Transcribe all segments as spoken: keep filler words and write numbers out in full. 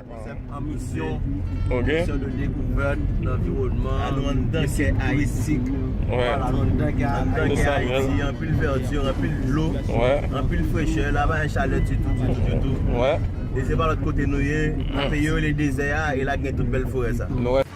An misyon, ok, misyon de dekouvèt, lanviwònman, de kè ayitik. Wè. Vwala, nou anndan kè, anndan kè Ayiti, anpil vèti, anpil dlo, wè, anpil frechè, la pa gen chalè ditou, ditou, ditou. Wè. E se pa lòt kote nou ye, nan peyi yo rele dezè a, e la gen tout bèl forè sa. Wè.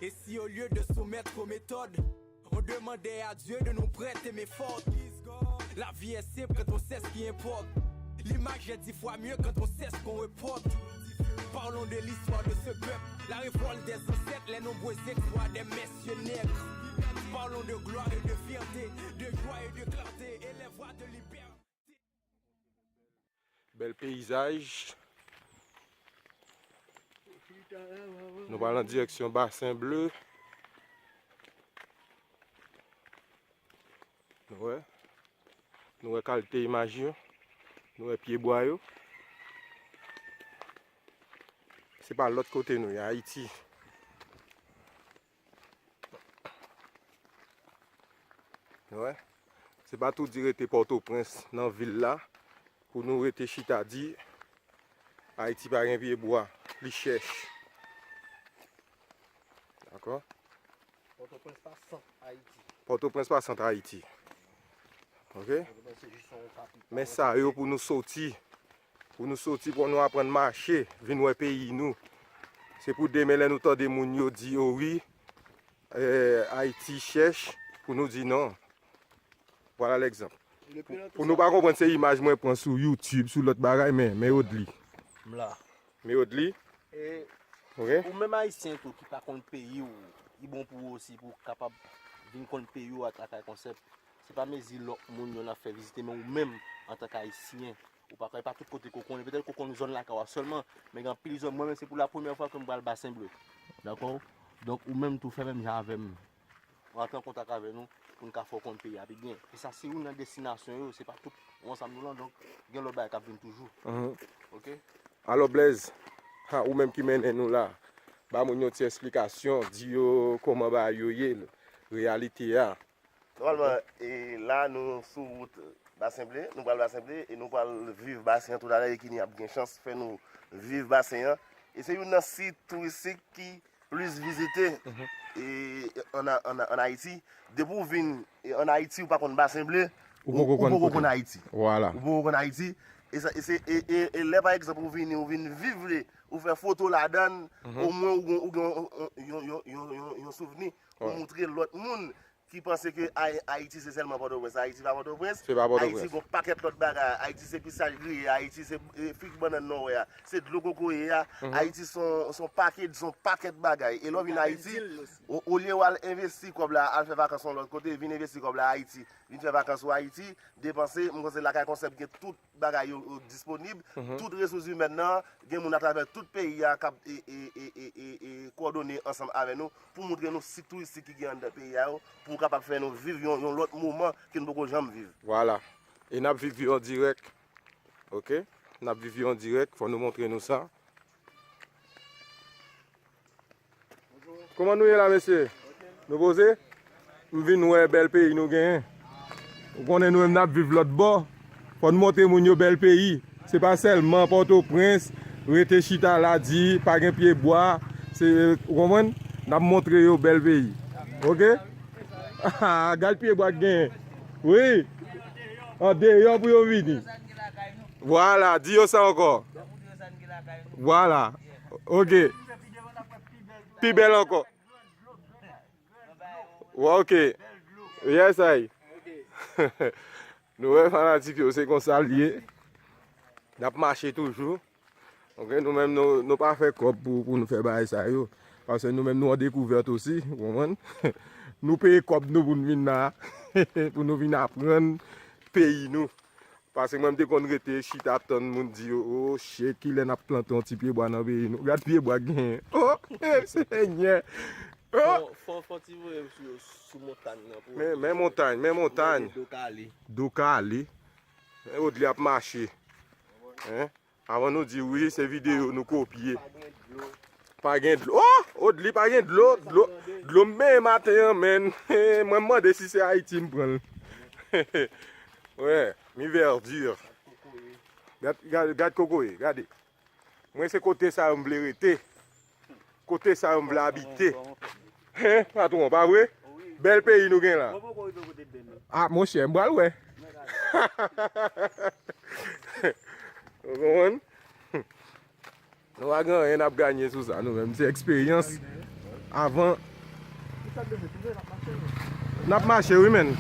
Et si au lieu de soumettre aux méthodes, on demandait à Dieu de nous prêter main forte. La vie est simple quand on sait ce qui importe. L'image est dix fois mieux quand on sait ce qu'on reporte. Parlons de l'histoire de ce peuple, la révolte des ancêtres, les nombreux exploits des mercenaires. Parlons de gloire et de fierté, de joie et de clarté, et les voix de liberté. Bèl peyizaj. Nou pral nan direksyon Basen Ble. Nou wè. Nou wè kalite imaj yo. Nou wè pyebwa yo. Se pa lòt kote nou ye, Ayiti. Wè. Se pa tou di rete Pòtoprens nan vil la pou nou rete chita di Ayiti pa gen pyebwa, li chèch. Dakò? Pòtoprens pa sant Ayiti. Pòtoprens pa sant Ayiti. Ok? Pòtoprens se jis yon kapital. Men sa yo pou nou soti, pou nou soti, pou nou aprann mache, vin wè peyi nou. Se pou demen lè nou tande moun yo di, "O wi, eh, Ayiti chèch," pou nou di non. Vwala lègzanp. Pou nou pa konprann se imaj mwen pran sou YouTube, sou lòt bagay, men, men Odli. M la. Men Odli. E ok? Ou menm Ayisyen tou ki pa konn peyi w, li bon pou ou osi pou w kapab vin konn peyi w atravè konsèp. Se pa mezi lòt moun yo n ap fè vizite, men ou menm antanke Ayisyen, ou pa, e pa tout kote ke w konnen. Petèt ke w konn zòn lakay w a sèlman, men gen anpil zòn. Mwen menm, se pou la premyè fwa ke m pral Basen Ble. Dakò? Donk, ou menm tou fè menm jan avè m. Rantre an kontak avè nou pou n ka fè w konn peyi a pi byen. E sa se youn nan destinasyon yo, se pa tout yon ansanm nou lan, donk gen lòt bagay k ap vin toujou. Mhm. Ok? Alò, Blaise, ha, ou menm ki mennen nou la, ba moun yon ti esplikasyon, di yo kòman bagay yo ye, reyalite a. Nòmalman, e la nou sou wout Basen Ble, nou pral Basen Ble, e nou pral viv Basen an toutalè, e ki ni ap gen chans fè nou viv Basen an. E se youn nan sit touristik ki plis vizite, e, ann, ann, ann Ayiti. Depi w vin, e, ann Ayiti, ou pa konn Basen Ble, ou, ou poko konn Ayiti. Vwala. Ou poko konn Ayiti. E sa, e se, e, e, e lè, pa egzanp, ou vini, ou vin viv li, ou fè foto ladan l, omwen ou gen, ou gen yon, yon, yon, yon, yon, yon souvni pou moutre lòt moun ki panse ke Ay-, Ayiti se sèlman Pòtoprens. Ayiti pa Pòtoprens. Se pa Pòtoprens. Ayiti gon pakèt lòt bagay. Ayiti se pisaj griye. Ayiti se, e, fig bannann nan w wè a. Se dlo kokoye a. Mhm. Ayiti se yon, se yon pakèt, se yon pakèt bagay. E lè w vin Ayiti, o-, olye w al envesti kòb la, al fè vakans yon lòt kote, vin envesti kòb la Ayiti. Vin fè vakans ou Ayiti, depanse, m panse lakay Konsèp gen tout bagay yo, yo disponib, tout resous imèn nan, gen moun atravè tout peyi a k ap, e, e, kowòdone ansanm avè nou pou moutre nou sit touristik ki gen anndan peyi a yo, pou kapab fè nou viv yon, yon lòt moman ke n poko janm viv. Vwala. E n ap viv yo an dirèk. Ok? N ap viv yo an dirèk, fò nou montre nou sa. Kòman nou ye la, mesye? Nou poze? M vin wè bèl peyi nou genyen. Ou konnen nou menm n ap viv lòt bò. Fò n montre moun yo bèl peyi. Se pa sèlman Pòtoprens, rete chita la di pa gen pyebwa. Se, ou konprann? N ap montre yo bèl peyi. Ok? Gad pyebwa k genyen. Wi. Andeyò pou yo vini. Vwala, di yo sa ankò. Vwala. Ok. Pi bèl ankò. Wa, ok. Yes, ay. Nou wè fanatik yo, se konsa l ye. N ap mache toujou. Ok, nou menm nou, nou pa fè kòb pou, pou nou fè bagay sa yo. Paske nou menm nou an dekouvèt osi, ou konprann? Nou peye kòb nou pou n vin la. Pou nou vin aprann peyi nou. Paske mwen m te konn rete chita ap tann moun di yo, "O, shit, kilè n ap plante yon ti pyebwa nan peyi nou?" Gad pyebwa k genyen. O, e, Senyè! Fò, fò, fò ti voye m sou, sou montany nan pou Men, men montany, men montany. Dlo kale. Dlo kale. Men Odli ap mache. Hein? Avan nou di wi, se videyo nou kopye. Pa gen dlo. Oh! Odli pa gen dlo. Dlo, dlo m benyen maten an, menn. Mwen m mande si se Ayiti m pran l. Wè, mi verdure. Gad, gad, gad kokoye, gade. Mwen se kote sa yo m vle rete. Kote sa yo m vle abite. Hein, patwon, pa vre? Bèl peyi nou gen la. Ah, monchè, m pral wè. Ou konprann? Nou pa gen anyen n ap ganye sou sa, nou menm. Se eksperyans avan. N ap mache, wi, menn.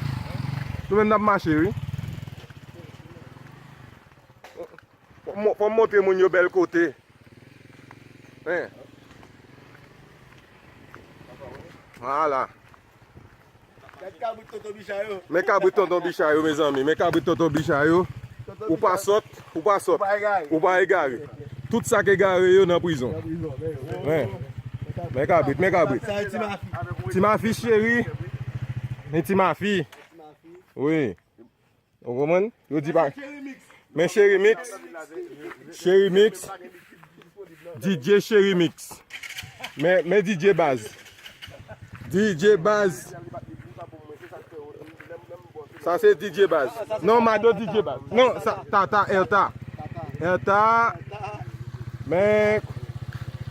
Nou menm, n ap mache, wi. Fò m, fò m montre moun yo bèl kote. Hein. Vwala. Gad kabrit tonton Bicha yo. Men kabrit tonton Bicha yo, mezanmi. Men kabrit tonton Bicha yo. Ou pa sòt, ou pa sòt. Ou pa egare. Ou pa egare. Tout sa k egare yo nan prizon. Nan prizon, men yo. Hein. Men kabrit, men kabrit. Sa e ti mafi. Ti mafi cheri. Men ti mafi. Ti mafi. Wi. Ou konprann? Yo di pa. Men Cheri Mix. Cheri Mix. D J Cheri Mix. Men, men D J baz. D J baz. Sa se D J baz. Non, Mado D J baz. Non, sa, Tata, Erta. Erta. Men,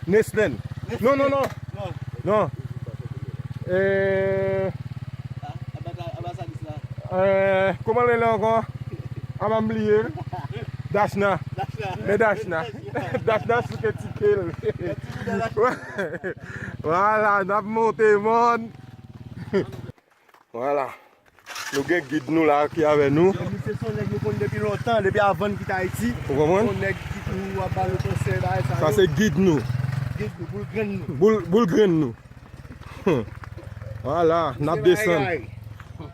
Neslen. Non, non, non. Non. Eh, Eh, kòman l rele ankò? A, m bliye l. Dachna. Men Dachna. Dachna souke tike l. Vwala, n ap monte mòn. Vwala. Nou gen gid nou la ki avè nou. Misye se yon nèg nou konn depi lontan, depi avan n kite Ayiti. Ou konprann? Se yon nèg ki toujou ap ba nou konsèy, bagay sa yo. Sa se gid nou. Gid nou, boul grenn nou. Boul, boul grenn nou. Vwala, n ap desann.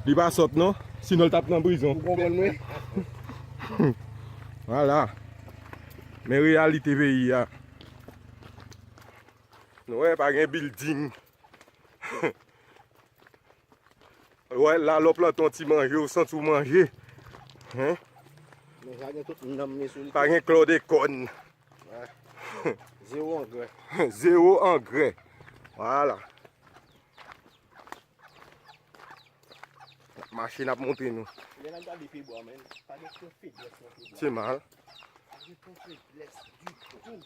Li pa sòt non, sinon l t ap nan prizon. Ou konprann mwen? Vwala. Men reyalite peyi a. Nou wè, pa gen building. Wè, la lè w plante yon ti manje, ou santi w manje. Hein? Men sa gen tout nanm li sou li. Pa gen klòdekòn. Wè. Zewo angrè. Zewo angrè. Vwala. N ap mache, n ap montre nou. Lè n ap gade pyebwa, men, pa gen pwen feblès nan pyebwa. Se mal. Pa gen pwen feblès ditou.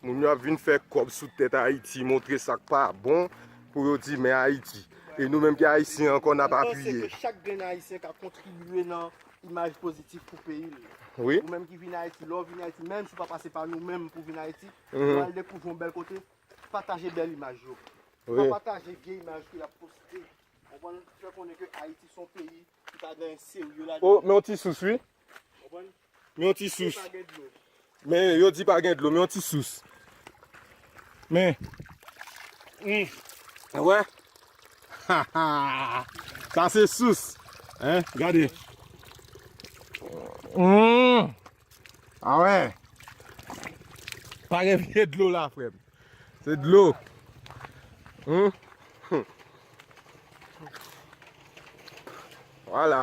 Moun yo ap vin fè kòb sou tèt Ayiti, montre sa k pa bon, pou yo di men Ayiti. E nou menm ki Ayisyen ankò, n ap apiye. Mwen panse ke chak grenn Ayisyen ka kontribye nan imaj pozitif pou peyi l. Wi. Ou menm ki vin Ayiti, lè w vin Ayiti, menm si w pa pase pa nou menm pou vin Ayiti, ou al dekouvri yon bèl kote, pataje bèl imaj yo. Wi. Pa pataje vye imaj ke y ap poste. Konprann? Fè konnen ke Ayiti se yon peyi ki pa gen serye ladan. Oh, men yon ti sous, wi. Konprann? Men yon ti sous. E pa gen dlo. Men yo di pa gen dlo, men yon ti sous. Men. Mm. Wè? Sa se sous. Hein? Gade. Mm. A wè. Pa gen vye dlo la, frè m. Se dlo. Hmm? Hmm. Vwala.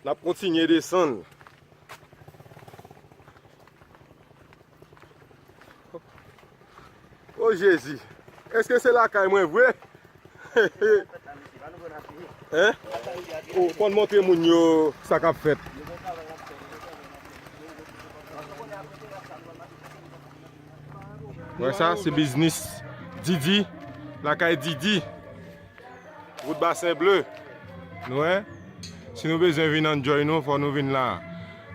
N ap kontinye desann. O Jezi. Èske se lakay mwen vre? Hein? Ou konn montre moun yo sa k ap fèt. Wè sa, se biznis Didi, lakay Didi. Wout Basen Ble. Nou wè? Si nou bezwen vin enjoy nou, fò nou vin la.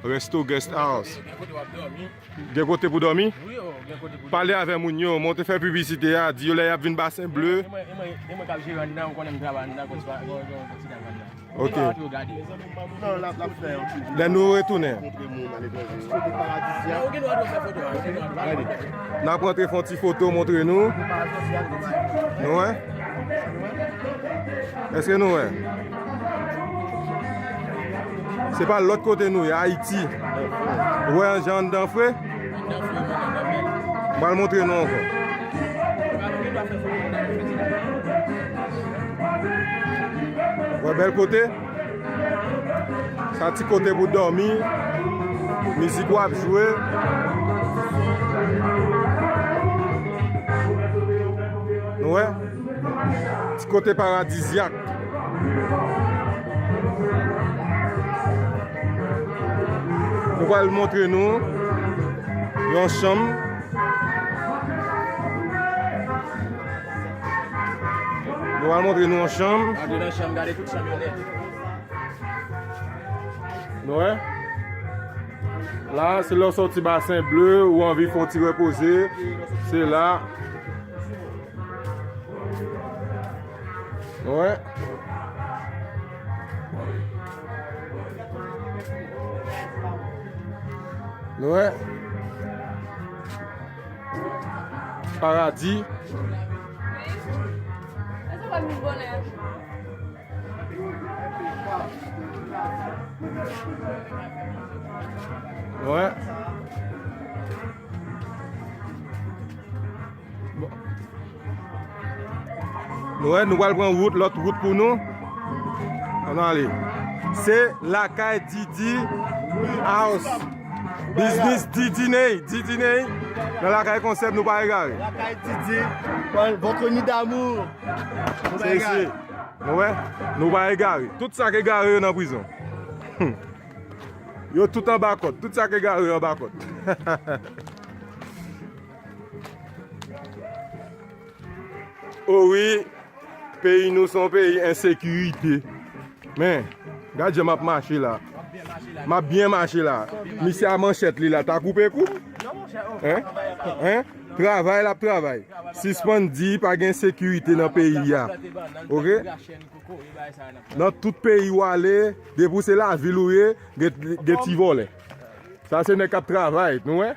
Resto Guest House. Gen kote w ap dòmi. Gen kote pou dòmi? Wi, o, gen kote pou dòmi. Pale avè moun yo, monte fè piblisite a, di yo lè y ap vin Basen Ble. E mwen, e mwen, e mwen k ap jere anndan, ou konnen m travay anndan, konn ti pa, konn, konn, konn ti travay anndan. Ok. Ou pa antre, ou gade. Non, l ap, l ap fè yon ti. Lè nou retounen. Montre moun aletranje. Kote paradizyak. Ou gen dwa tou fè foto a, ou gen dwa tou fè foto. N ap rantre fè yon ti foto, montre nou. Nou wè? Èske nou wè? Se pa lòt kote nou ye, Ayiti. Ou wè jan anndan fre? M pral montre nou ankò. Wè bèl kote? Sa ti kote pou dòmi. Mizik w ap jwe. Nou wè? Ti kote paradizyak. Nou pral montre nou yon chanm. Nou pral montre nou yon chanm. Antre nan chanm, gade tout chanm yo nèt. Nou wè? La, se lè w sòti Basen Ble, ou anvi fè yon ti repoze. Se la. Nou wè? Nou wè? Paradi. Wè. Bon. Nou wè, nou pral pran wout, lòt wout pou nou. Ann ale. Se lakay Didi House. Biznis Didi Ney, Didi Ney. Nan lakay konsèp, nou pa egare. Lakay Didi, votre nid d'amour. Se isi. Nou wè? Nou pa egare. Tout sa k egare yo nan prizon. Yo tout anba kòd. Tout sa k egare yo anba kòd. O wi, peyi nou se yon peyi ensekirite. Men, gad jan m ap mache la. M ap byen mache la. Misye a manchèt li la, ta koupe kou m? Hein? Hein? Travay l ap travay. Sispann di pa gen sekirite nan peyi a. Oke? Nan tout peyi w ale, depi w se lavil ou ye, gen, gen ti vòlè. Sa se nèg k ap travay, nou wè?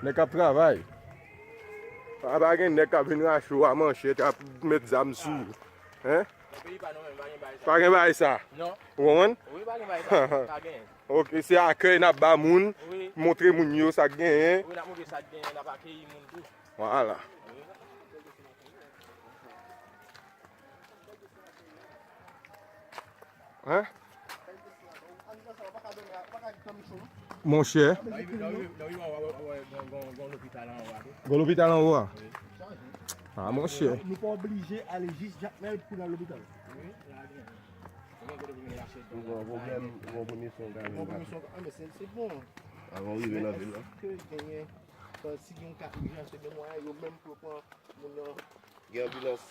Nèg k ap travay. Pa, pa gen nèg k ap vin rache w a manchèt, ap met zam sou ou. Hein? Nan peyi pa nou menm, pa gen bagay sa. Pa gen bagay sa. Non. Ou konprann? Wi, pa gen bagay sa. Pa gen. Ok, se akèy n ap ba moun, wi, montre moun yo sa k genyen. Wi, n ap montre sa k genyen, n ap akeyi moun tou. Vwala. Wi. Hein? Monchè. Gon lopital anwo a. Ah, monchè. Nou pa oblije ale jis Jakmèl pou n al lopital. Nou gen pwoblèm, nou gen pwoblèm. Gon premye swen, gon premye swen, ah, men se, se bon. Avan w rive nan vil la. Èske genyen, si gen yon ka ijans, se gen mwayen yo menm pou yo pran moun nan? Gen anbilans.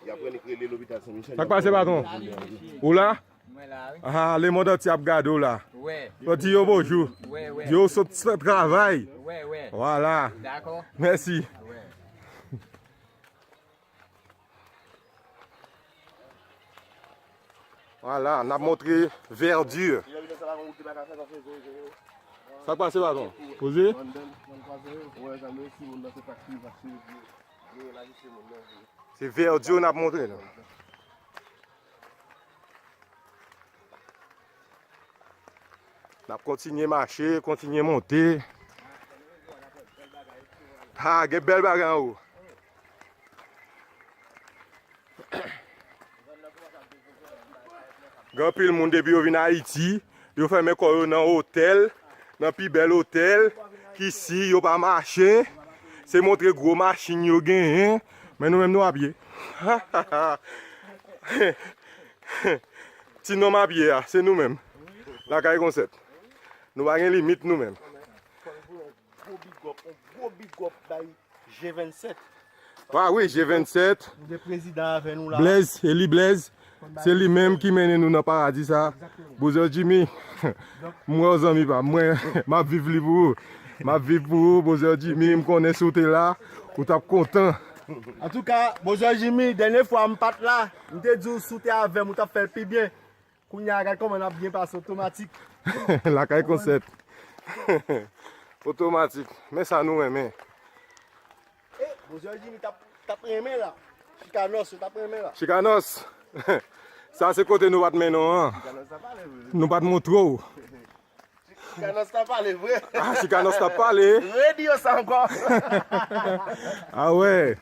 Y ap annik rele lopital Sen Michèl. Sa k pase, patwon? Ou la? Mwen la, wi. Ah, lemonn antye ap gade w la. Wè. Fò di yo bonjou. Wè, wè. Di yo sot travay. Wè, wè. Vwala. Dakò. Mèsi. Wè. Vwala, n ap montre Verdure. Sa k pase, patwon? Poze? Se Verdure n ap montre nou. N ap kontinye mache, kontinye monte. Ha, gen bèl bagay anwo. Gen anpil moun depi yo vin Ayiti, yo fèmen kò yo nan otèl, nan pi bèl otèl, ki si yo pa mache, se montre gwo machin yo genyen, men nou menm nou a pye. Ti nonm a pye a, se nou menm. Lakay konsèp. Nou pa gen limit nou menm. Gwo big up, yon gwo big up bay G vennsèt. Ah wi, G vennsèt. Nou gen prezidan avè nou la. Blaze, Eli Blaze. Se li menm ki mennen nou nan paradi sa. Egzakteman. Bozè Jimmy, m wè w zanmi pa m. Mwen, m ap viv li pou ou. M ap viv pou ou, Bozè Jimmy. M konnen si w te la, ou t ap kontan. Antouka, Bozè Jimmy, dènye fwa m pa t la, m te di w si w te avè m, ou t ap fè l pi byen. Kounye a, gad kòman n ap byen pase otomatik. Lakay konsèp. Otomatik. Men sa nou renmen. E, Bozè Jimmy t ap, t ap renmen la. Chicanos, yo t ap renmen la. Chicanos. Sa se kote nou pa t mennen w an. Chicanos, sa pale vre. Nou pa t montre w. Chicanos ta pale vre. Ah, Chicanos ta pale. Redi yo sa ankò. Ah wè.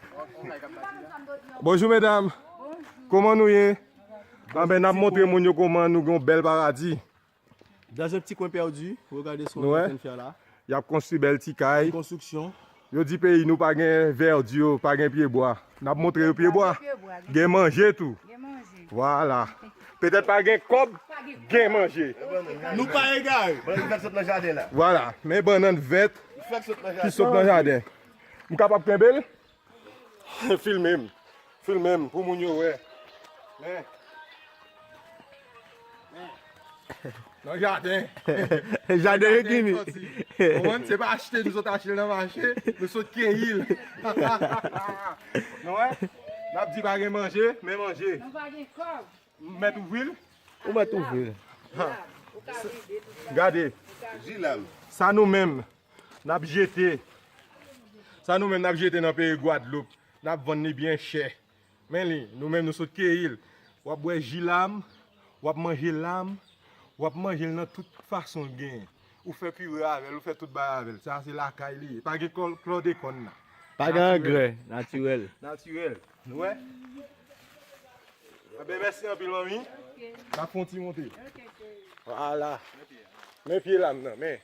Bonjou medam. Kòman nou ye? Anben n ap montre moun yo kòman nou gen yon bèl paradi. Dans un petit coin perdu, regardez ce qu'on est en train de faire là. Y ap konstwi bèl ti kay. Konstriksyon. Yo di peyi nou pa gen vèdi, pa gen pyebwa. N ap montre yo pyebwa. Gen manje tou. Gen manje. Vwala. Petèt pa gen kòb, gen manje. Nou pa egare. Bannann vèt sot nan jaden la. Vwala. Men bannann vèt ki sot nan jaden. M kapab kenbe l? Filme m. Filme m pou moun yo wè. Men. Nan jaden. Jaden yo ki ni. Konprann? Se pa achte nou sot achte l nan mache, nou sot keyi l. Nou wè? N ap di pa gen manje, men manje. Nou pa gen kòb. M mèt ouvri l? Ou mèt ouvri l. Gade. Jilam. Sa nou menm, n ap jete. Sa nou menm, n ap jete nan peyi Gwadloup. N ap vann li byen chè. Men li, nou menm nou sot keyi l. W ap bwè ji lam, w ap manje lam, w ap manje l nan tout fason l genyen. Ou fè pire avè l, ou fè tout bagay avè l. Sa se lakay li ye. Pa gen klò-, klòdekòn la. Pa gen angrè, natirèl. Natirèl. Nou wè? Anben, mèsi anpil, manmi. N ap fè yon ti monte. Vwala. Men pye lam nan, men.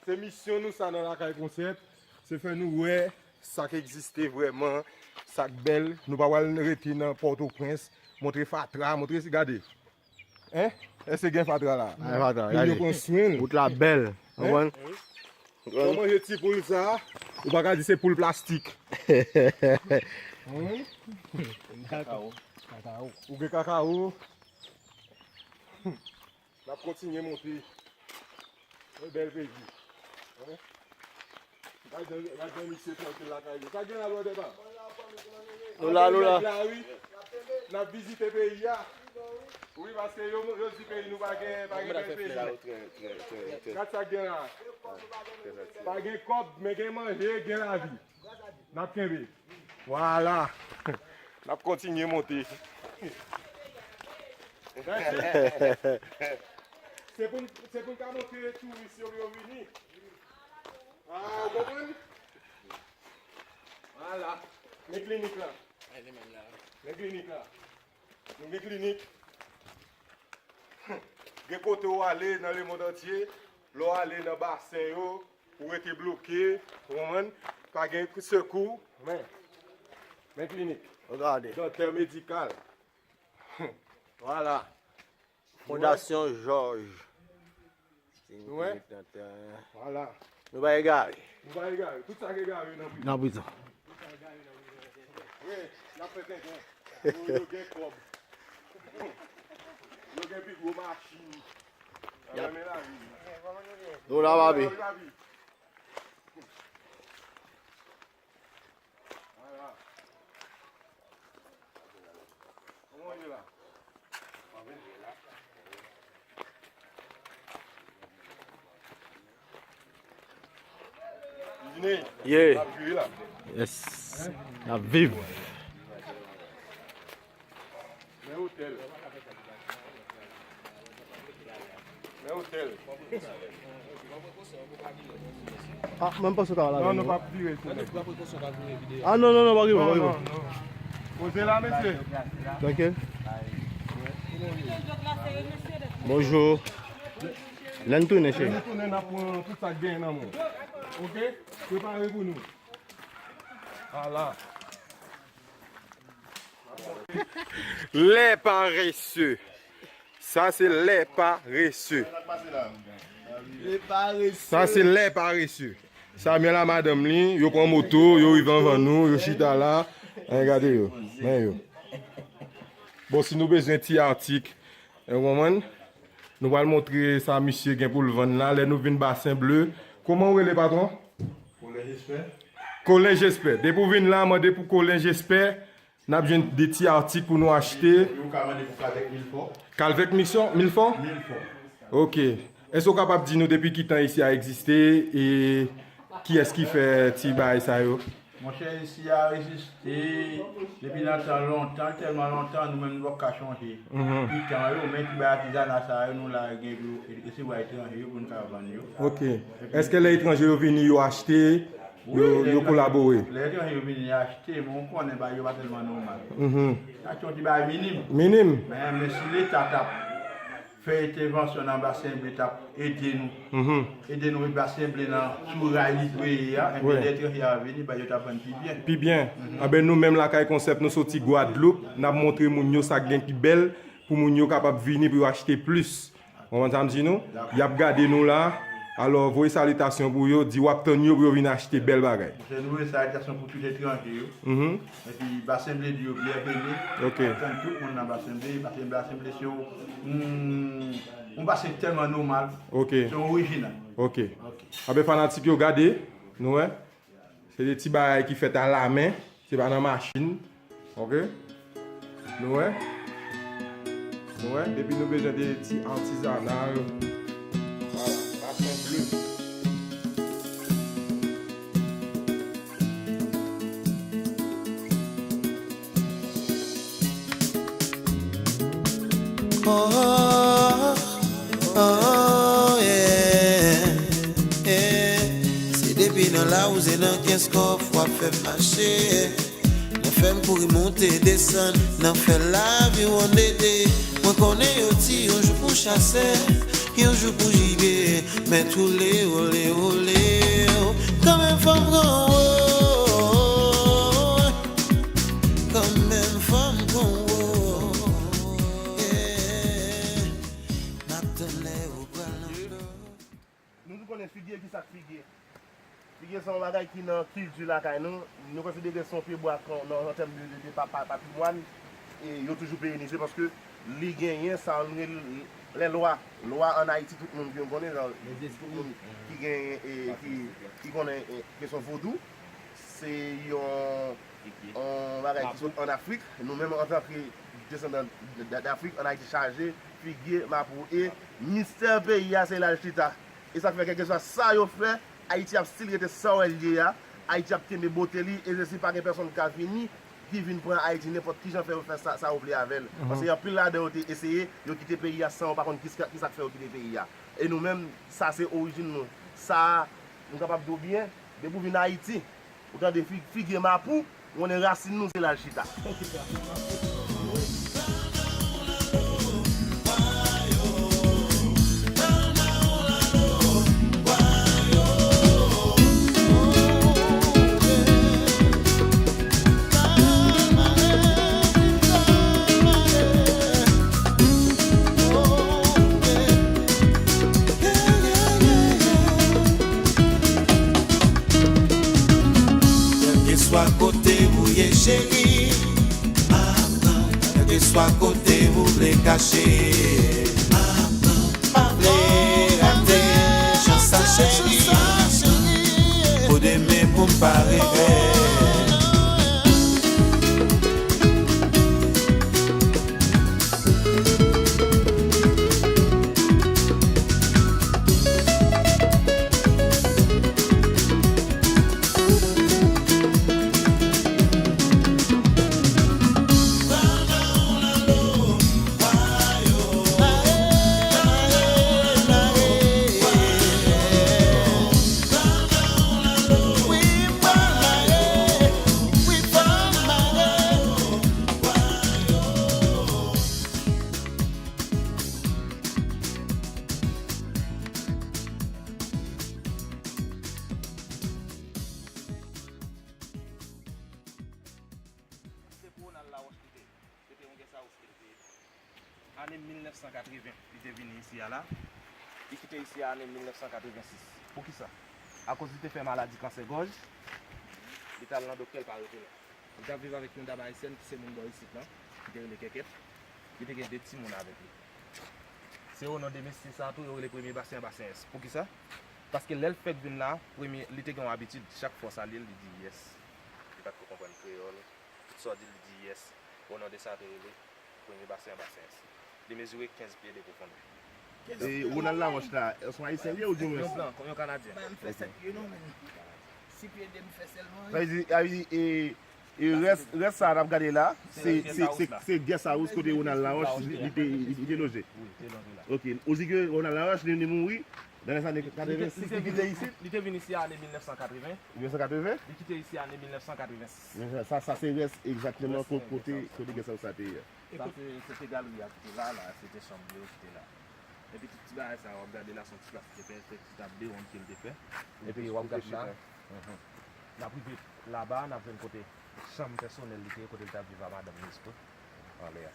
Se misyon nou sa nan Lakay Konsèp, se fè nou wè sa k egziste vrèman, sa k bèl. Nou pa pral rete nan Pòtoprens, montre fatra, montre, gade. Hein? Èske gen fatra la? Gen fatra, moun yo gade. Pran swen l. Wout la bèl. Hein? Konprann? Ou manje ti poul sa, ou pa ka di se poul plastik. Hein? Kakao. Kakao. Ou gen kakao. N ap kontinye monte. Yon bèl peyi. Hein? Gad jan, gad jan misye trankil lakay li. Sa gen la, bwè, pa? Nou la, nou la. N ap vizite peyi a. Wi, paske yo, yo di peyi nou pa gen, pa gen bèl peyi. Gad sa gen la. Pa gen kòb, men gen manje, gen lavi. N ap kenbe. Vwala. N ap kontinye monte. Se pou n, se pou n ka montre touris yo pou yo vini. Ah, ou konprann? Vwala. Men klinik la. Men klinik la. Nou gen klinik. Gen kote w ale nan lemonn antye, lè w ale nan basen yo, ou rete bloke, ou konprann? Pa gen sekou, men, men klinik. Regardez. Dantè medikal. Vwala. Fondasyon Jòj. Nou wè? Vwala. Nou pa egare. Nou pa egare. Tout sa k egare nan prizon. Nan prizon. Wi, n ap fè tenten. Yo, yo gen kòb. Yo gen pi gwo machin. Yo renmen lavi. Nou la, papi. Vwala. Kòman w ye la? Vini. Yeah. N ap jwi la. Yes. N ap viv. Men otèl. Men otèl. Ah, mwen m panse w ta al avè nou. Non, nou p ap vire tou. Ah, non, non, non, pa gen, pa gen. Non, non. Poze la, mesye. Trankil. Bonjou. Lè n tounen, cheri. Lè nou tounen, n ap pran tout sa k genyen nan men w. Oke? Prepare pou nou. Ala. Les paresseux. Sa se les paresseux. Sa se les paresseux. Samuel a madanm li, yo pran moto, yo rive anvan nou, yo chita la. Ann gade yo. Men yo. Bon, si nou bezwen ti atik, ou konprann? Nou pral montre sa misye gen pou l vann la. Lè nou vin Basen Ble. Kòman w rele, patwon? Kolen Jespè. Kolen Jespè. Depi w vin la, mande pou Kolen Jespè. N ap jwenn de ti atik pou nou achte. Yo ka mande pou Kalvèk Milfò. Kalvèk Milfò? Milfò. Milfò. Ok. Èske w kapab di nou depi ki tan isi a egziste e kiyès ki fè ti bagay sa yo? Monchè, isi a reziste depi nan tan lontan, tèlman lontan, nou menm nou poko ka chonje. Pikan yo, men ti bay atizana sa yo, nou la gen pou yo resevwa etranje yo pou n ka vann yo. Ok. Èske lè etranje yo vini, yo achte, yo, yo kolabore? Lè etranje yo vini achte, men ou konnen bagay yo pa tèlman nòmal. Sa se yon ti bagay minim. Minim. Men, men si Leta t ap fè entèvansyon nan Basen Ble t ap ede nou. Ede nou met Basen Ble nan sou ray li dwe ye a, enben lè etranje a vini, bagay yo t ap vann pi byen. Pi byen. Anben nou menm lakay Konsèp, nou soti Gwadloup, n ap montre moun yo sa k gen ki bèl pou moun yo kapab vini pou yo achte plis. Ou konprann sa m di nou? Y ap gade nou la. Alò, voye salitasyon pou yo, di w ap tann yo pou yo vin achte bèl bagay. Monchè, nou voye salitasyon pou tout etranje yo. Epi Basen Ble di yo byenveni. Ok. Tann tout moun nan Basen Ble, paske Basen Ble se yon, yon, yon basen ki tèlman nòmal. Ok. Se yon orijinal. Ok. Ok. Anben fanatik yo, gade, nou wè. Se de ti bagay ki fèt alamen, se pa nan machin. Ok? Nou wè? Nou wè? Epi nou bezwen de ti atizanal. Vwala, Basen Ble. Oh, oh, yeah, yeah. Se depi nan lawouze nan Kenskòf w ap fè m mache. Nan fè m kouri monte desann, nan fè lavi w annede. Mwen konnen yo di yon jou pou chasè, yon jou pou jibye. Men toulewolewole, kanmenm fò m pran wo. Kanmenm fò m pran wo. Yeah. M ap tann lè ou pral nan flò. Nou tout konnen figye, ki sa k figye? Figye se yon bagay ki nan kilti lakay nou. Nou konsidere se yon pyebwa kon-, nan, an tèm de, de, de pa-, pa-, patrimwàn. E yo toujou perenize paske li genyen sa nou rele lè lwa. Lwa ann Ayiti, tout moun ki konnen, jan, tout moun ki genyen, e, ki, ki konnen, e, kesyon vodou. Se yon, yon bagay ki sot ann Afrik. Nou menm, antanke desandan d-, d-, d-, Afrik, ann Ayiti chaje figye, mapou. E mistè peyi a, se la l chita. E sa k fè, kèlkeswa sa yo fè, Ayiti ap still rete sa w wè l ye a. Ayiti ap kenbe bote li, e se si pa gen pèsonn k ka vini, ki vin pran Ayiti nenpòt ki jan fè yo fè sa, sa yo vle avè l. Paske anpil ladan yo te eseye, yo kite peyi a san yo pa konn kisa, kisa k fè yo kite peyi a. E nou menm, sa se orijin nou. Sa, nou kapab di w byen, depi w vin Ayiti, ou tande fi-, figye mapou, ou konnen rasin nou se la l chita. Kèlkeswa kote ou ye, cheri, m ap pran. Kèlkeswa kote ou vle kache, m ap pran. Pa vle rate chans sa, cheri. Fò demen pou m pa regrèt. Se pou Ronald Laroche li te ye. Se te yon guest house ke li te ye. Ane mil nèf san katreven, li te vini isi a la. Li kite isi a ane mil nèf san katreven sis. Poukisa? Akoz li te fè maladi kansè gòj, li t al nan doktè, l pa retounen. Li t ap viv avèk yon dam ayisyèn ki se moun bò isit lan, ki te rele Kèkèt. Li te gen de timoun avèk li. Se o non de mesye sa tou yo rele premye Basen an Basen S. Poukisa? Paske lè l fèk vin la, premye, li te gen yon abitid, chak fwa w salye l, li di yes. Li pa t ko konprann kreyòl. Tout sa w di l, li di yes. O non de sa yo te rele premye Basen an Basen S. Li mezire kenz pye de pwofondè. E Ronald Laroche la, se yon ayisyen li ye oubyen? Yon blan, yon kanadyen. Ba m fè sèt pye non, men. Sa vle di, sa vle di, e, e rès, rès sa a n ap gade la, se, se, se, se guest house kote Ronald Laroche li, li te, li, li te loje. Ok. Ou di ke Ronald Laroche li, li mouri dans les années quatre-vingt-six, li kite isit? Li te vin isi ane mil nèf san katreven. Mil nèf san katreven? Li kite isi ane mil nèf san katreven sis. Sa, sa se rès egzakteman kote, kote guest house sa te ye. Sa se, se te galri a ki te la, la, se te chanm yo ki te la. Epi tout ti bagay sa, w ap gade la, se yon ti plas ki te fè, se ti tab de wonn ke l te fè. Epi w ap gade la. N ap rive laba, n ap jwenn kote chanm pèsonèl li te ye, kote l t ap viv a madanm li tou, anlè a.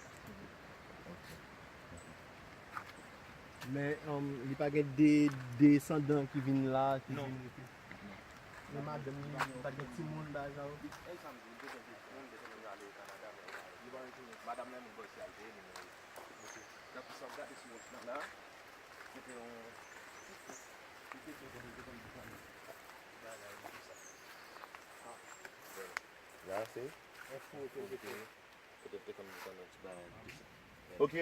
Men, um, li pa gen de, desandan ki vin la, ki vin rete. Men madanm li, li pa t gen timoun, bagay sa yo. Madanm nan menm bò isi a l te ye, li mouri. Tankou sa w gade sou wòch lan la, se te yon ti fo. Li te fo kote l te konn di fanmi. Bagay la, li di sa. La, se yon fo ke l te fo. Kote l te konn di fanmi ti bagay, li di sa. Ok.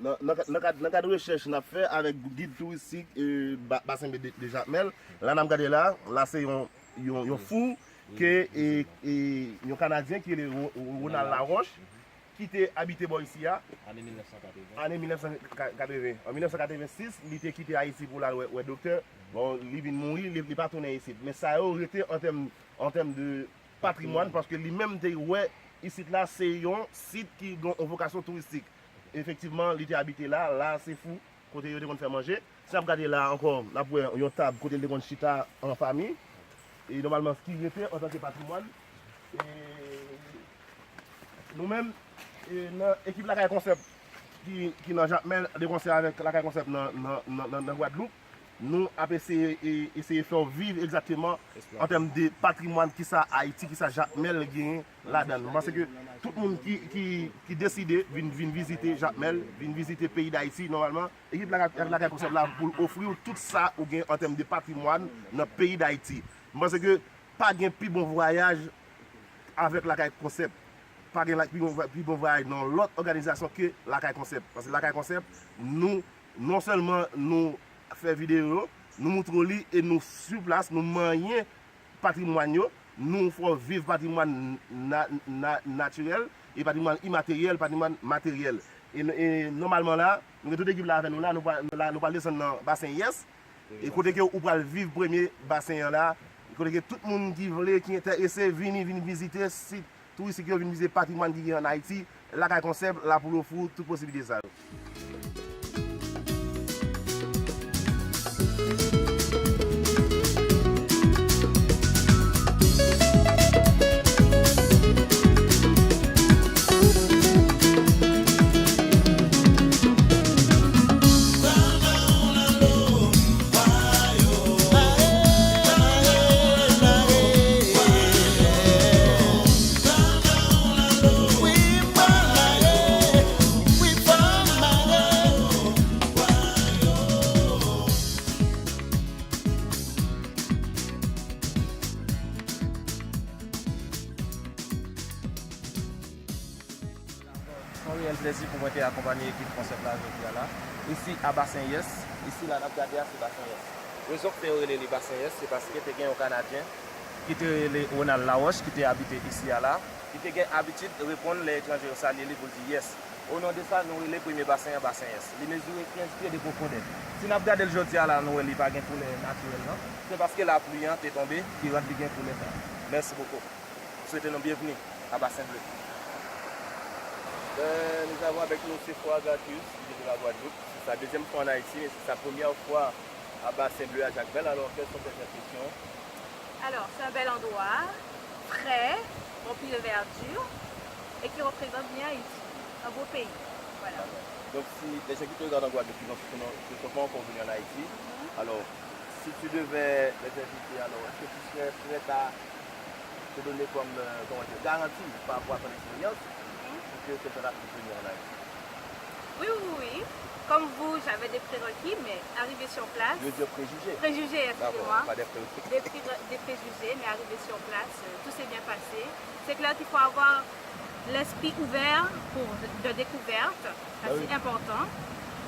Nan, nan, nan kad, nan kad rechèch n ap fè avèk gid touristik, e, ba-, Basen Ble de, de Jakmèl, la n ap gade la, la se yon, yon, yon fou ke, e, e, yon Kanadyen ki rele Ro-, Ro-, Ronald Laroche, ki te abite bò isi a. Ane mil nèf san katreven. Ane mil nèf san katreven. An mil nèf san katreven sis, li te kite Ayiti pou l al wè, wè doktè. Bon, li vin mouri, li, li pa tounen isit. Men sa yo rete an tèm, an tèm de patrimwàn, paske li menm te wè isit la se yon sit ki gen yon vokasyon touristik. Efektivman, li te abite la, la se fou, kote yo te konn fè manje. Si n ap gade la ankò, n ap wè yon tab kote l te konn chita an fanmi. E nòmalman, ki rete antanke patrimwàn. E nou menm, e nan ekip Lakay Konsèp ki, ki nan Jakmèl, de konsè avèk Lakay Konsèp nan, nan, nan, nan, nan Gwadloup, nou ap eseye, e, eseye fè w viv egzakteman an tèm de patrimwàn, kisa Ayiti, kisa Jakmèl genyen ladan l. Mwen panse ke tout moun ki, ki, ki deside vin, vin vizite Jakmèl, vin vizite peyi Dayiti, nòmalman, ekip Lakay, Lakay Konsèp la pou l ofri w tout sa ou gen an tèm de patrimwàn nan peyi Dayiti. Mwen panse ke pa gen pi bon vwayaj avèk Lakay Konsèp. Pa gen la, pi bon, pi bon vwayaj nan lòt òganizasyon ke Lakay Konsèp. Paske Lakay Konsèp, nou, non sèlman nou fè videyo, nou moutre w li e nou sou plas, nou manyen patrimwàn yo, nou fè w viv patrimwàn na-, na-, natirèl e patrimwàn imateryèl, patrimwàn materyèl. E, e nòmalman la, nou gen tout ekip la avè nou la, nou pral, nou la, nou pral desann nan Basen Yès, e kote ke ou pral viv premye basen an la, kote ke tout moun ki vle, ki enterese, vini, vin vizite sit touristik yo, vin vizite patrimwàn ki gen an Ayiti, Lakay Konsèp la pou l ofri w tout posiblite sa yo. Se yon reyèl plèzi pou mwen te akonpanye ekip Konsèp la jodi a la, isi a Basen Yès, isi la n ap gade a se Basen Yès. Rezon k fè yo rele li Basen Yès, se paske te gen yon Kanadyen ki te rele Ronald Laroche, ki te abite isi a la, ki te gen abitid reponn lè etranje yo salye li pou l di yès. O non de sa, nou rele premye basen an Basen Yès. Li mezire kenz pye de pwofondè. Si n ap gade l jodi a la, nou wè li pa gen koulè natirèl lan. Se paske lapli an te tonbe ki rann li gen koulè sa. Mèsi bokou. Swete nou byenvni a Basen Ble. Ben, nous avons avec nous Sephora Gracchus, qui vient de la Guadeloupe. C'est sa deuxième fois en Haïti, mais c'est sa première fois à Basen Ble, à Jacmel. Alors, quelles sont tes impressions? Alors, c'est un bel endroit, frais, rempli de verdure et qui représente bien Haïti, un beau pays. Voilà. D'accord. Donc, si les gens qui te regardent en Guadeloupe, qui n'ont, qui n'ont, qui ne sont pas encore venus en Haïti, alors, si tu devais les inviter, alors, est-ce que tu serais prête à te donner comme, euh, comment dire, garantie par rapport à ton expérience pour que ces gens-là puissent venir en Haïti? Oui, oui, oui. Comme vous, j'avais des prérequis, mais arrivé sur place... Je veux dire préjugés. Préjugés, excusez-moi. D'accord, pas des prérequis. Des pré-, des préjugés, mais arrivé sur place, euh, tout s'est bien passé. C'est clair qu'il faut avoir l'esprit ouvert pour de, de découverte. Ça, c'est important.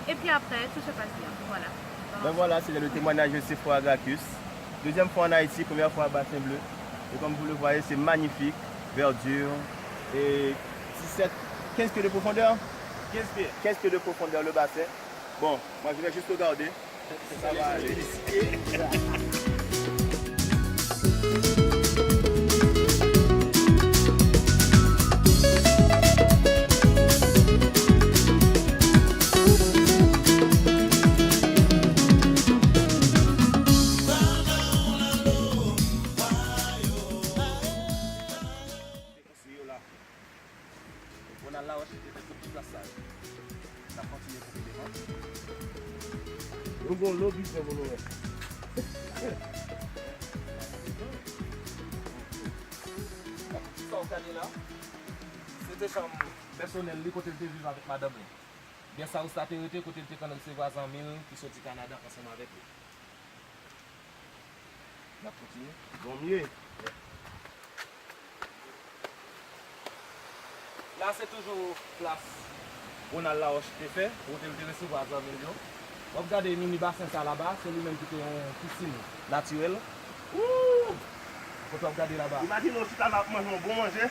Et puis après, tout se passe bien. Voilà. Ben voilà, c'était le témoignage de Sephora Gracchus. Deuxième fois en Haïti, première fois à Bassin Bleu. Et comme vous le voyez, c'est magnifique, verdure, et dix-sept, quinze pieds de profondeur. Quinze pieds. Quinze pieds de profondeur, le bassin. Bon, moi, je vais juste regarder. Ça va aller. Ronald Laroche te fè tout ti plas sa yo. N ap kontinye koupe devan. Nou gon lo bizwen pou nou wè. Sa w gade la, se te chanm pèsonèl li kote l te viv avèk madanm li. Guest house la te rete kote l te konn resevwa zanmi l ki soti Kanada ansanm avèk li. N ap kontinye. Bon, mye. La, se toujou plas Ronald Laroche te fè, kote l te resevwa zanmi l yo. W ap gade mini basen sa laba, se li menm ki te yon pisin natirèl. Wouw! Kote w ap gade laba. Imajine w chita la ap manje yon bon manje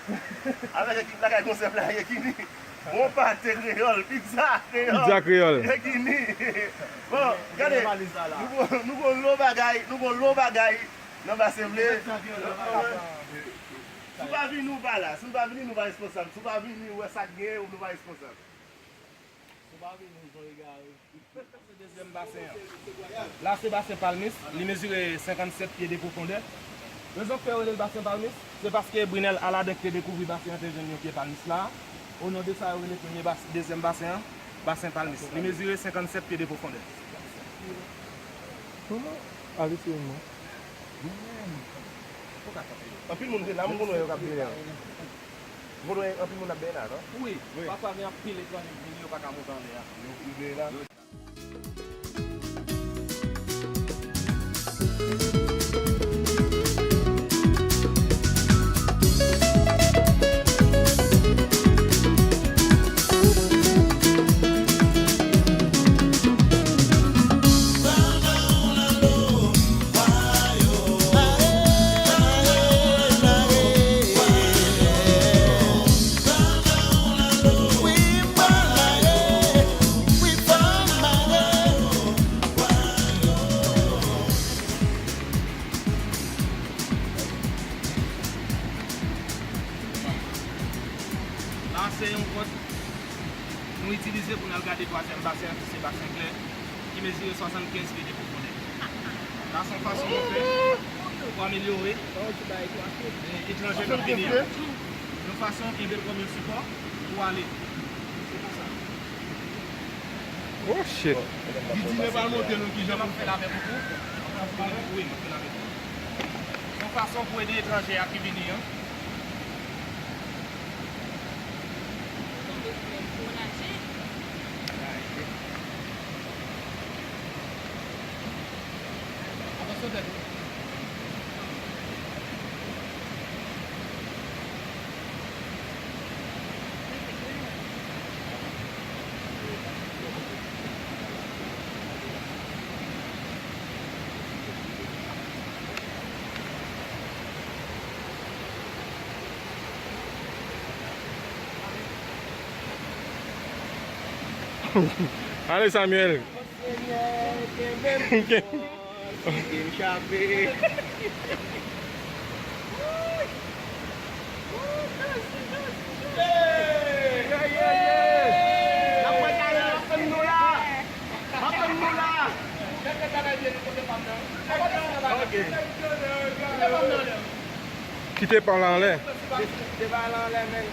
avèk ekip Lakay Konsèp la, Yekini. Bon pate kreyòl, pizza kreyòl. Pizza kreyòl. Yekini. Bon, gade, nou gon, nou gon lo bagay, nou gon lo bagay nan Basen Ble. Si w pa vini, ou pa la. Si nou pa vini, nou pa responsab. Si w pa vini, ou wè sa k genyen, nou pa responsab. Si w pa vini, ou jan egare. Se dezyèm basen an. La, se basen Palmis. Li mezire senkannsèt pye de pwofondè. Rezon k fè yo rele l basen Palmis, se paske Brinel Aladin ki te dekouvri basen an te jwenn yon pye palmis la. O non de sa, yo rele premye bas-, dezyèm basen an, basen Palmis. Li mezire senkannsèt pye de pwofondè. Alis wi mwen. Anpil moun te la, m konn wè yo k ap benyen an. M konn wè anpil moun ap benyen la, non? Wi, pafwa gen anpil etranje k vini, yo pa ka monte anlè a. Yo rive la. La, se yon pòt nou itilize pou n al gade twazyèm basen an, ki se basen klè, ki mezire swasannkenz pye de pwofondè. La, se yon fason nou fè pou amelyore, e, etranje k ap vini an. Yon fason kenbe l kòm yon sipò pou ale. Se konsa. Oh shit. Didi pral montre nou kijan pou fè l avèk ou. Wi, m ap fè l avèk ou. Se yon fason pou ede etranje a ki vini an. Ale, Samuel. Senyè, kenbe m fò, kite m chape. Hey! Hey, hey, hey! N ap pran kare, n ap tann nou la. N ap tann nou la. Ok. Kite pa la anlè. Kite pa la anlè, men.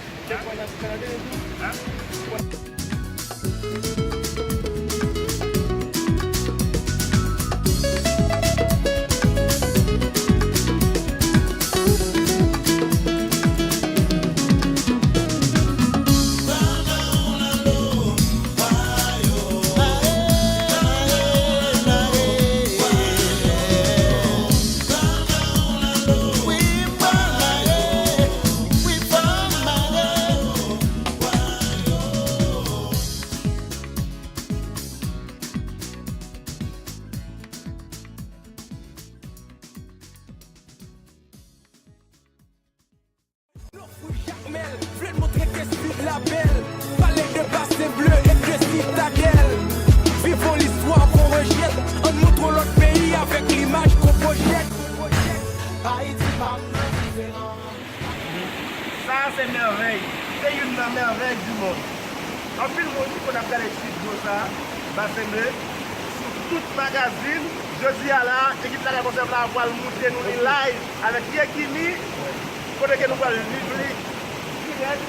Vle n montre ke Sid la bèl, pale de Basen Ble e de Sitadèl. Viv yon listwa k on rejèt, ann montre yon lòt peyi avèk limaj k on pwojèt. Ayiti pa m nan diferan. Sa a se mèvèy, se youn nan mèvèy di mond. Anpil moun ki konn ap gade Sid Dlo sa, Basen Ble, sou tout magazin. Jodi a la, ekip Lakay Konsèv la pral moutre nou li live avèk Yekini, kote ke nou pral viv li dirèk,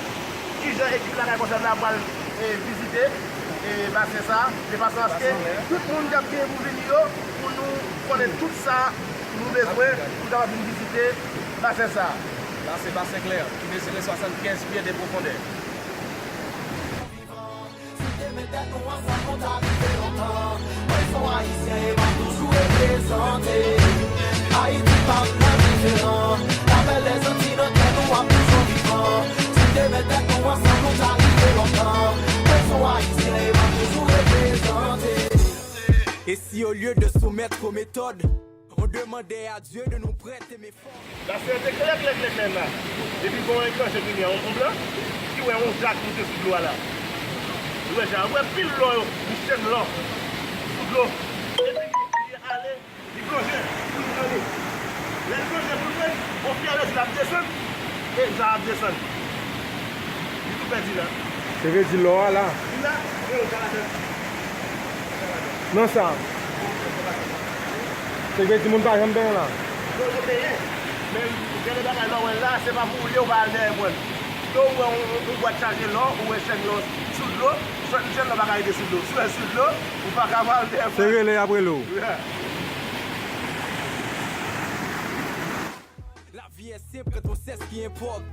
kijan ekip Lakay Konsèv la pral, eh, vizite, eh, basen sa, de fason aske tout moun k ap gen pou vini yo, pou nou konnen tout sa nou bezwen pou nou kapab vin vizite basen sa. La se Basen Klè, ki mezire swasannkenz pye de pwofondè. Si te met tèt nou ansanm, nou ta rive lontan. Mwen se yon Ayisyen e m ap toujou reprezante. Ayiti pa m nan diferan. Lapèl dèzanti nan kè nou ap toujou vivan. Si te met tèt nou ansanm, nou ta rive lontan. Mwen se yon Ayisyen e m ap toujou reprezante. Et si au lieu de soumettre aux méthodes, on demandait à Dieu de nous prêter mes forces. Basen an te klè, klè, klè, klè la. Epi gon etranje ki gen yon, yon blan, ki wè yon jak moute sou dlo a la. Li wè jak, li wè pil lò yo, yon chenn lò sou dlo. Epi li, li ale, li plonje pou l pran li. Lè l plonje pou l pran li, o fur et à mesure l ap desann, e jak ap desann. Li tou pèdi la. Se vle di lò a la. Li la, e o jak la. Nan sa. Se vle di moun pa janm benyen la. Yo, yo benyen. Men, gen de bagay lè w wè l la, se pa pou ou ye, ou pa al dèyè pran l. Lè w wè yon, yon, yon bwat chaje lò, ou wè chèn lò sou dlo, chèn, chèn lò pa ka rete sou dlo. Si w wè l sou dlo, ou pa ka al dèyè pran l. Se rele y ap rele w. Yeah. La vie est simple quand on sait ce qui importe.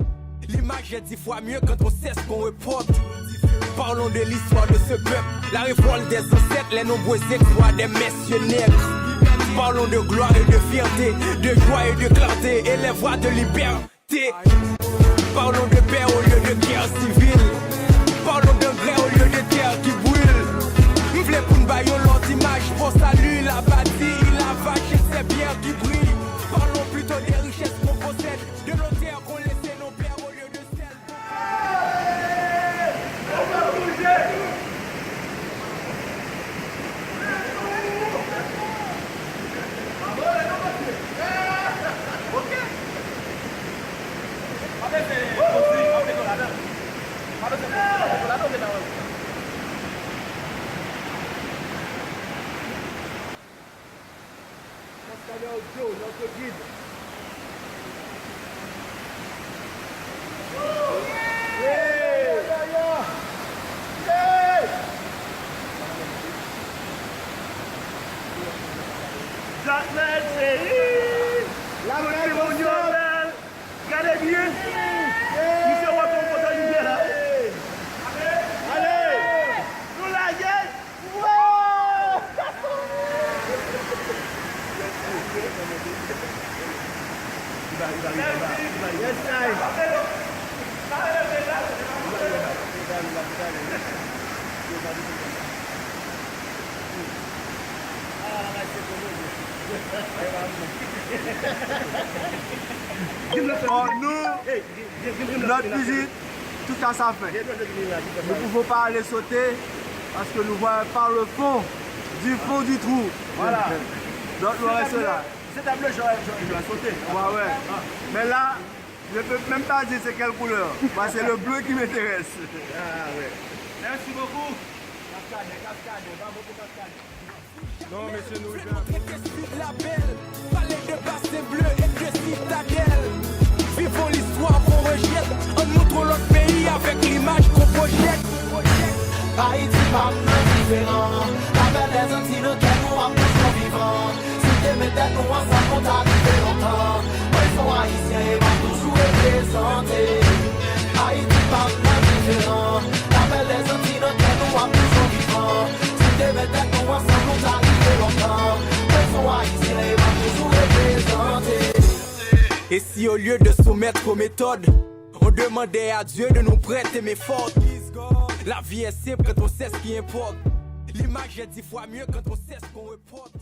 L'image est dix fois mieux quand on sait ce qu'on reporte. Parlons de l'histoire de ce peuple, la révolte des ancêtres, les nombreux exploits des messieurs nègres. Parlons de gloire et de fierté, de joie et de clarté, élève-toi de liberté. Parlons de paix au lieu de guerre civile. Parlons d'engrais au lieu de terre qui brûle. M vle pou n bay yon lòt imaj, Pò Sali, Labadi, Île à Vaches, et ses pierres qui brillent. Parlons plutôt des richesses qu'on possède, de nos terres qu'on laisse nos pères au lieu de celles. Cascade Audio, notre guide. Hey! Hey! Jacqueline Chéry! Gade byen! Misye wè konpòtman misye la. Ale! Nou lage! Wow! Yes, I. Oh, nou, notre visite, tout à sa fin. Nous ne pouvons pas aller sauter parce que nous voyons par le fond, du fond du trou. Voilà. Donc, nous restons là. C'est un bleu, j'aurais, j'aurais, j'aurais sauté. Ouais, ouais. Ah. Mais là, je peux même pas dire c'est quelle couleur. Moi, c'est le bleu qui m'intéresse. Ah, ouais. Merci beaucoup. Cascade, cascade, bravo pour cascade. Non, mesye, nou rive. Vle montre ke Sid la bèl, pale de Basen Ble e de Sitadèl. Viv yon listwa k on rejèt, ann montre yon lòt peyi avèk limaj k on pwojèt. Ayiti pa m nan diferan, lapèl dèzanti nan kè nou ap toujou vivan. Si te met tèt nou ansanm, nou ta rive lontan. Mwen se yon Ayisyen e m ap toujou reprezante. Ayiti pa m nan diferan, lapèl dèzanti nan kè nou ap toujou vivan. Si te met tèt nou ansanm, nou ta rive lontan. Mwen se yon Ayisyen e m ap toujou reprezante. Et si au lieu de soumettre aux méthodes, on demandait à Dieu de nous prêter mes forces. La vie est simple quand on sait ce qui importe. L'image est dix fois mieux quand on sait ce qu'on reporte.